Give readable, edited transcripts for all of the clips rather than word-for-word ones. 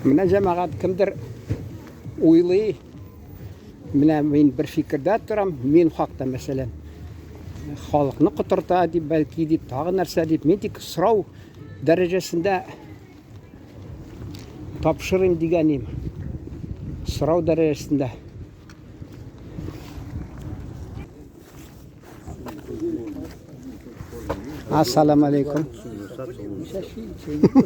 Менә җәмәгать кемдер уйлый, менә мин бер фикердә торам, мин хакта мәсәлән. Халыкны котырта дип, бәлки дип, тагы нәрсә дип, мин тик сорау дәрәҗәсендә тапшырыйм дигәнем. Сорау дәрәҗәсендә. Ассаламу алейкум.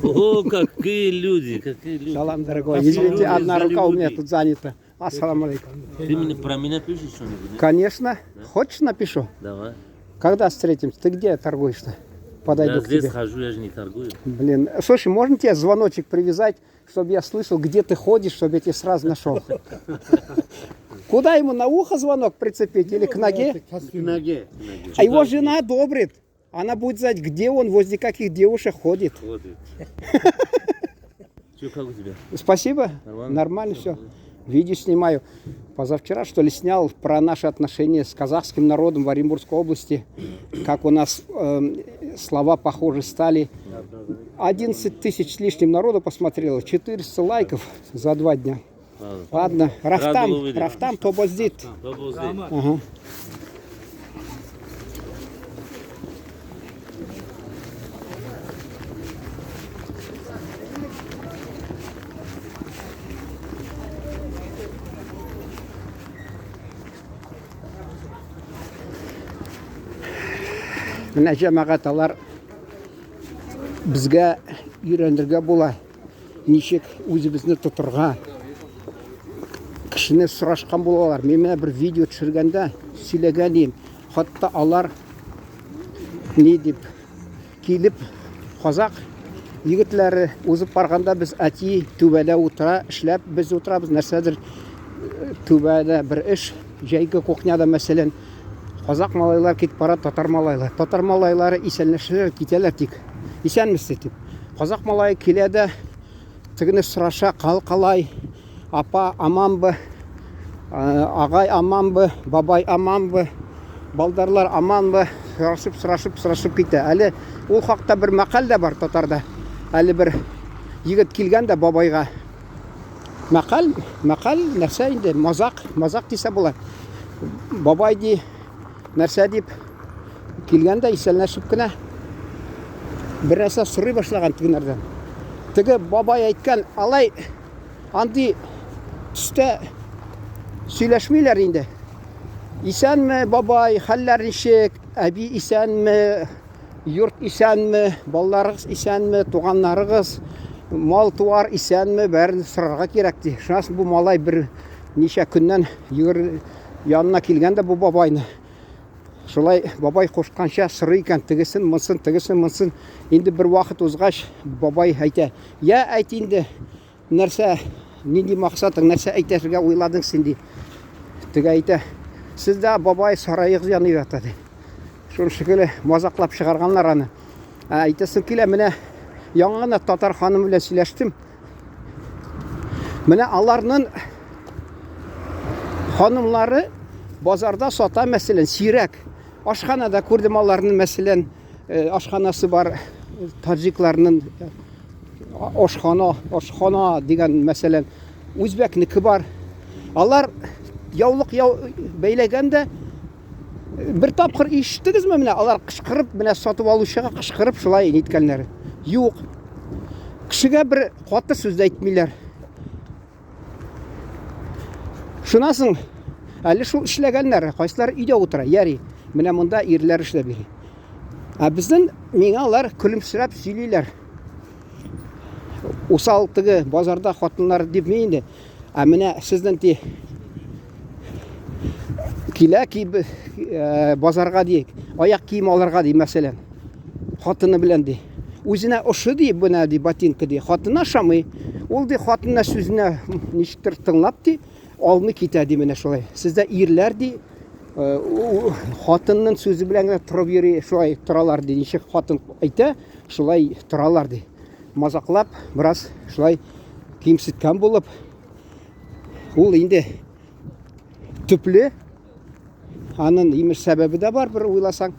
О, какие люди, какие люди. Салам, дорогой. Извините, одна рука у меня тут занята. Ассаламу алейкум. Ты мне, про меня пишешь что-нибудь? нет? Конечно. Хочешь, напишу? Давай. Когда встретимся? Ты где торгуешь-то? Подойду Я к здесь тебе. хожу, я же не торгую. Блин, слушай, можно тебе звоночек привязать, чтобы я слышал, где ты ходишь, чтобы я тебя сразу нашел? Куда ему на ухо звонок прицепить или к ноге? К ноге. А его жена одобрит. Она будет знать, где он, возле каких девушек ходит. Ходит. Че, как у тебя? Спасибо. Нормально? Нормально все. Видео снимаю. Позавчера, что ли, снял про наши отношения с казахским народом в Оренбургской области. Как у нас слова похожи стали. 11 тысяч с лишним народу посмотрело. 400 лайков за 2 дня. Ладно. Ладно, Рад был Рафтам, увидеть. Рафтам Тобоздит. Добрый день. Ага. Менә җәмәгать алар безгә өйрәнергә була. Ничек үзебезне тотырга. Кешене сорашкан булалар. Мин менә бер видео төшергәндә сөйләгән идем. Хатта алар ни дип килеп казак егетләре узып барганда без әти түбәдә утыра, эшләп без утырабыз, нәрсәдер түбәдә бер эш, җәйге кухняда мәсәлән, казак малайлар китеп бара, татар малайлар. Татар малайлары исәнләшәләр, китәләр тик. Исәнмесез дип. Казак малае килә дә тегене сораша, кал калай, апа аманбы, агай аманбы, бабай аманбы, балдарлар аманбы, сорашып, сорашып, сорашып китә. Әле ул хакта бер мәкаль дә бар татарда. Әле бер егет килгән дә бабайга. Мәкаль, мәкаль нәрсә инде, мазак, мазак дисә була. Бабай ди, нәрсә дип килгән дә исәнләшеп кенә бер нәрсә сорый башлаган тегенәрдән. Теге бабай әйткән, алай андый төстә сөйләшмиләр инде. Исәнме, бабай, хәлләр ничек? Әби исәнме? Йорт исәнме? Балаларыгыз исәнме? Туганнарыгыз, мал-туар исәнме? Бәрен сорарга кирәк ди. Шуннан соң бу малай бер ничә көннән йөгер янына килгән дә бу бабайны. Шулай бабай кушканча сорый икән, тегесен, монысын, тегесен, монысын. Инде бер вакыт узгач, бабай әйтә: "Я, әйт инде, нәрсә, нинди максатың, нәрсә әйтергә уйладың син?" ди. Теге әйтә: "Сездә бабай сараегыз яный ята" ди. Шуның шикелле мазаклап чыгарганнар аны. Ә, әйтәсем килә, менә яңа гына татар ханым белән сөйләштем. Менә аларның ханымлары базарда сата, мәсәлән, сирәк. Ашханада күрдем аларны, мәсәлән, ашханасы бар таҗикларның ашхана, ашхана дигән, мәсәлән, үзбәкнеке бар. Алар яулык яу бәйләгән дә бер тапкыр ишеттегезме менә алар кычкырып, менә сатып алучыга кычкырып шулай ниткәннәр. Юк. Кешегә бер каты сүз дә әйтмиләр. Шуннан соң әле шул эшләгәннәр, кайсылар өйдә утыра, яри. Менә монда ирләр эшләп йөри. Ә безнең миңа алар көлемсерәп сөйлиләр. Усал теге базарда хатыннар дип мин инде. Ә менә сезнең ти килә ки базарга ди, аяк кием алырга ди, мәсәлән. Хатыны белән ди. Үзенә ошый ди, менә ди ботинка ди. Хатыны ашамый. Ул ди хатынына сүзенә ничектер тыңлап ди, алмый китә ди менә шулай. Сездә ирләр ди, хатынның сүзе белән генә торып йөри, шулай торалар ди. Ничек хатын әйтә, шулай торалар ди. Мазаклап, бераз шулай кимсеткән булып, ул инде төпле, аның имеш сәбәбе дә бар, бер уйласаң.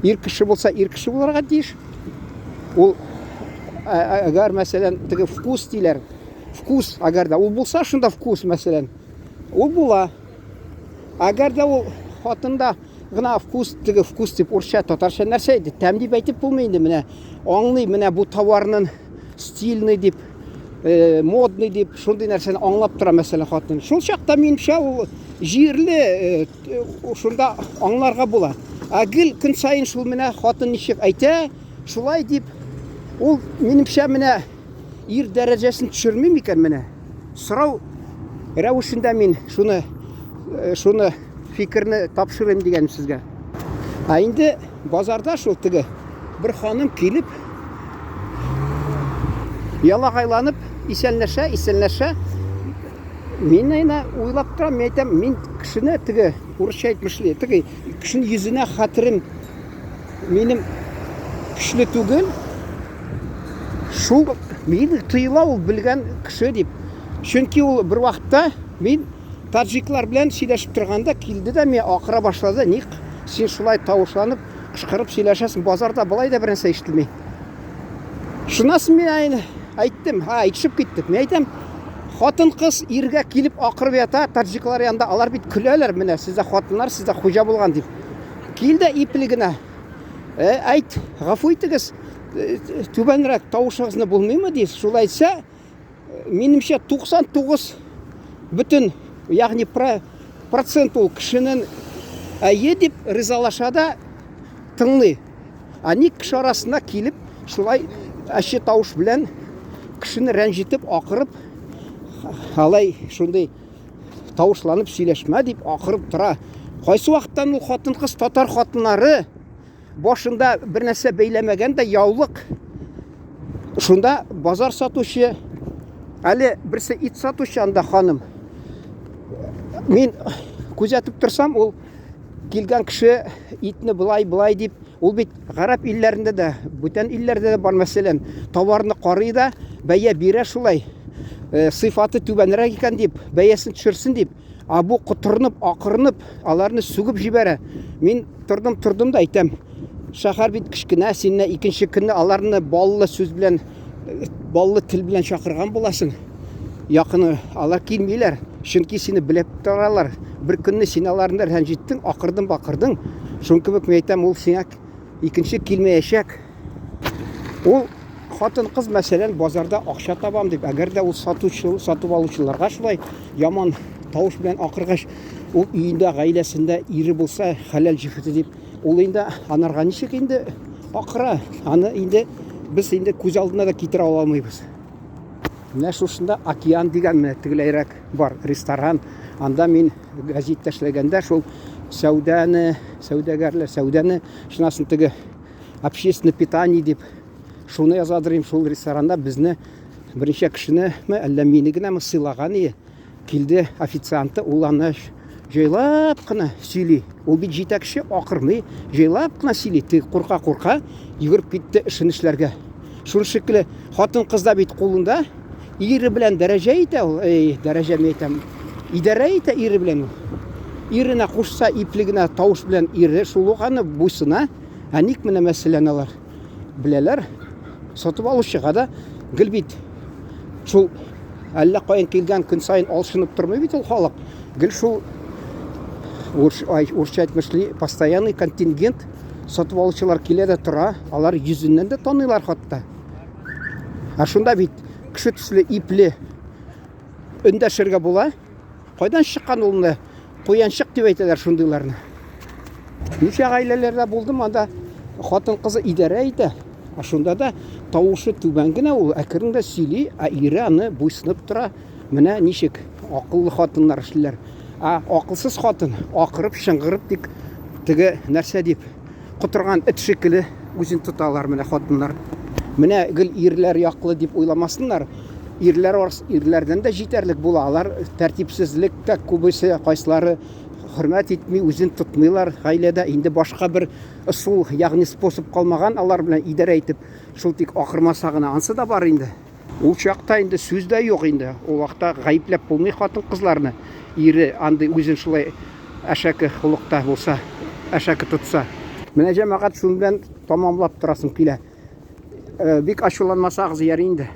Ир кеше булса, ир кеше булырга тиеш. Ул Әгәр, мәсәлән, теге вкус диләр. Вкус, әгәр дә ул булса, шунда вкус, мәсәлән. Ул була. Әгәр дә ул хатында гына вкус, теге вкус дип урысча, татарча нәрсә инде, тәм дип әйтеп булмый инде менә. Аңлый менә бу товарның стильный дип, э, модный дип, шундый нәрсәне аңлап тора, мәсәлән, хатын. Шул чакта минемчә ул җирле э, шунда аңларга була. Ә гел көн саен шул менә хатын ничек әйтә, шулай дип, ул минемчә менә ир дәрәҗәсен төшерми микән менә? Сорау рәвешендә мин шуны э, шуны фикерне тапшырыйм дигәнем сезгә. Ә инде базарда шул теге бер ханым килеп ялагайланып исәнләшә, исәнләшә. Мин әйнә уйлап торам, мин әйтәм, мин кешене теге урысча әйтмешли, теге кешенең йөзенә хәтерем минем көчле түгел. Шул мин тоела ул белгән кеше дип. Чөнки ул бер вакытта мин таджиклар белән сөйләшеп торганда килде дә миңа акыра башлады. Ник син шулай тавышланып, кычкырып сөйләшәсең? Базарда болай да бернәрсә ишетелми. Шуннан соң мин әйттем, ха, әйтешеп киттек. Мин әйтәм, хатын-кыз иргә килеп акырып ята, таджиклар янында, алар бит көләләр, менә сездә хатыннар, сездә хуҗа булган дип. Кил дә ипле генә. Э, әйт, гафу итегез, э, түбәнрәк тавышыгызны булмыймы ди. Шулай әйтсә, минемчә 99 бөтен, ягъни процент ул кешенең әйе дип ризалаша да тыңлый. Ә ник кеше арасына килеп, шулай әче тавыш белән кешене рәнҗетеп, акырып, алай шундый тавышланып сөйләшмә дип акырып тора. Кайсы вакыттан ул хатын-кыз татар хатыннары башында бер нәрсә бәйләмәгән дә яулык. Шунда базар сатучы, әле берсе ит сатучы анда ханым. Мин күзәтеп торсам, ул килгән кеше итне былай-былай дип, ул бит гарәп илләрендә дә, бүтән илләрдә дә бар, мәсәлән, товарны карый да, бәя бирә шулай. Э, сыйфаты түбәнрәк икән дип, бәясен төшерсен дип, а бу котырынып, акырынып, аларны сүгеп җибәрә. Мин тордым, тордым да әйтәм, шәһәр бит кечкенә, син менә икенче көнне аларны баллы сүз белән, баллы тел белән чакырган буласың. Якыны алар килмиләр, чөнки сине белеп торалар. Бер көнне син аларны рәнҗеттең, акырдың, бакырдың. Шуның кебек мин әйтәм, ул сиңа икенче килмәячәк. Ул хатын-кыз, мәсәлән, базарда акча табам дип, әгәр дә ул сатучы, сатып алучыларга шулай яман тавыш белән акыргач, ул өендә, гаиләсендә ире булса, хәләл җефете дип, ул инде анарга ничек инде акыра? Аны инде без инде күз алдына да китерә алмыйбыз. Менә шушында Океан дигән менә тегеләйрәк бар ресторан. Анда мин гәзиттә эшләгәндә шул сәүдәне, сәүдәгәрләр сәүдәне, шунасын теге общественное питание дип шуны язадырым, шул ресторанда безне берничә кешенеме, әллә мине генәме сыйлаган ие. Килде официанты, ул аны җайлап кына сөйли. Ул бит җитәкче, акырмый, җайлап кына сөйли. Теге курка-курка йөгереп китте эшен эшләргә. Шул шикелле хатын-кыз да бит кулында ире белән дәрәҗә итә ул, эй, дәрәҗә мин әйтәм, идарә итә ире белән ул. Иренә кушса ипле генә тавыш белән ире шул ук аны буйсына. Ә ник менә мәсәлән алар беләләр, сатып алучыга да гел бит шул әллә каян килгән көн саен алшынып тормый бит ул халык. Гел шул урысча әйтмешли постоянный контингент сатып алучылар килә дә тора, алар йөзеннән дә таныйлар хатта. Ә шунда бит кеше төсле ипле эндәшергә була. Кайдан чыккан ул менә? Куянчык дип әйтәләр шундыйларны. Ничә гаиләләрдә булдым, анда хатын-кызы идарә итә. Ә шунда да тавышы түбән генә ул, әкрен генә сөйли, ә ире аны буйсынып тора. Менә ничек акыллы хатыннар эшлиләр. Ә акылсыз хатын акырып, чыңгырып тик теге нәрсә дип котырган эт шикелле үзен тоталар менә хатыннар. Менә гел ирләр яклы дип уйламасыннар. Ирләр арс, ирләрдән дә җитәрлек була. Алар тәртипсезлектә күбесе, кайсылары хөрмәт итми, үзен тотмыйлар гаиләдә. Инде башка бер ысул, ягъни способ калмаган алар белән идарә итеп, шул тик акырмаса гына. Ансы да бар инде. Ул чакта инде сүз дә юк инде. Ул вакытта гаепләп булмый хатын-кызларны. Ире андый үзен шулай әшәке холыкта булса, әшәке тотса. Менә җәмәгать шуның белән тамамлап торасым килә. Э, бик ачуланмасагыз ярый инде.